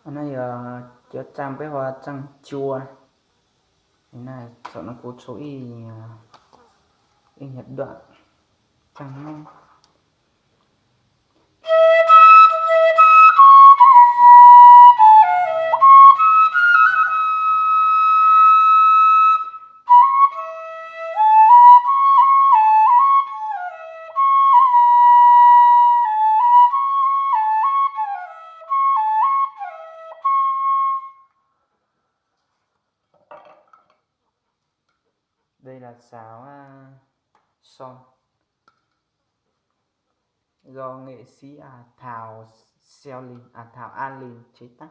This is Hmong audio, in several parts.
Hnub no yog cov txaj peb hu ua txaj cua. Nim no saum no kuv tshuav ib, ib yam dua txaj no. Đây là sáo, a, son do nghệ sĩ, a, Thảo Xeo Linh, à, Thảo An Linh chế tác.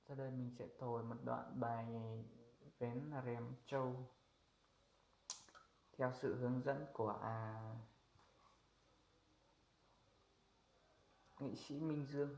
Sau đây mình sẽ thổi một đoạn bài Vén rèm trâu theo sự hướng dẫn của, à, nghệ sĩ Minh Dương.